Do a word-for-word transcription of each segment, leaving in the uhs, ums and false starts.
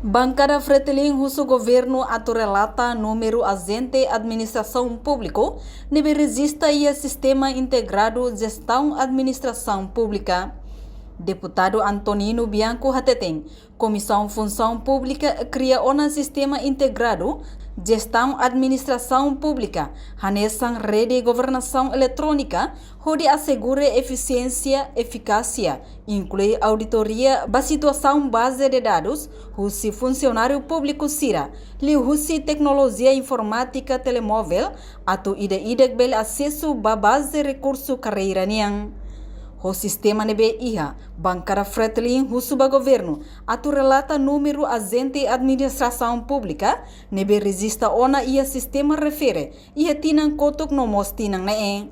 Bankada Fretilin husu governu atu relata númeru ajente administrasaun públiku ne'ebé rejista iha Sistema Integradu Jestaun Administrasaun Públika. Deputadu Antonino Bianco hateten, Komisaun Funsaun Públika kria ona Sistema Integradu Jestaun Administrasaun Públika, hanesan rede governasaun eletrónika, hodi asegura efisiénsia, efikásia, inklui auditoria ba situasaun baze de dadus husi funsionáriu públiku sira, liuhusi teknolojia informátika telemóvel, atu ida-idak bele asesu ba baze rekursu karreira nian. Ho sistema ne'ebé iha, Bankada Fretilin husu ba governu atu relata númeru ajente administrasaun públika ne'ebé rejista ona iha sistema refere iha tinan kotuk no mós tinan ne'e.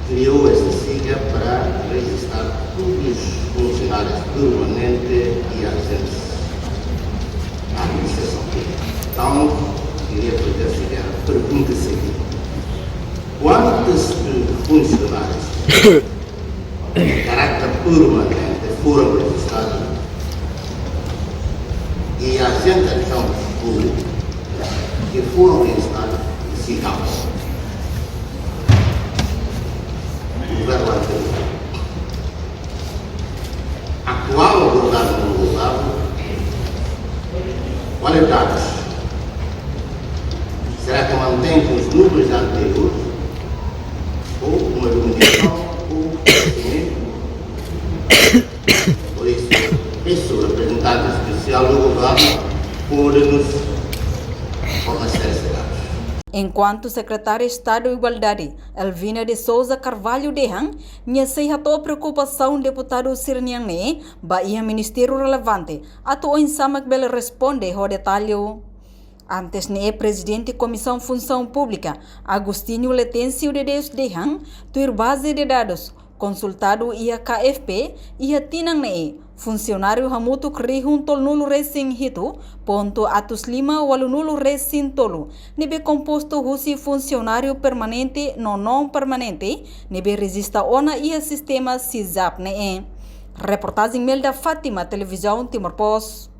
Criou essa sigla para registrar todos os funcionários permanentes e agentes da administração pública. Então, queria fazer a seguinte pergunta seguinte. Quantos funcionários de caráter permanente foram registrados e agentes de função pública que foram registrados em Sicap? Governo anterior. Atual governo, governo, qualidades. Será que mantém com os números anteriores? Ou uma diminuição, ou um crescimento? Por isso, peço ao representante especial do governo, pode nos fornecer esses dados. Enkuantu Sekretária Estadu Igualdade, Elvina de Sousa Carvalho dehan, nia sei hato'o preokupasaun deputadu sira-nian ne'e ba iha ministériu relevante, atu oinsá mak bele responde ho detalle. Antes ne'e Prezidente Komisaun Funsaun Públika, Agostinho Letêncio de Deus dehan, tuir baze de dadus konsultadu iha K F P, iha tinan ne'e, funsionáriu hamutuk rihun tolunulu resin hitu pontu atus lima ualunulu resin tolu, ne'ebé kompostu husi funsionáriu permanente no non permanente, ne'ebé rejista ona iha sistema SIJAP ne'e. Reportajen Melda Fátima, Televizaun Timor Post.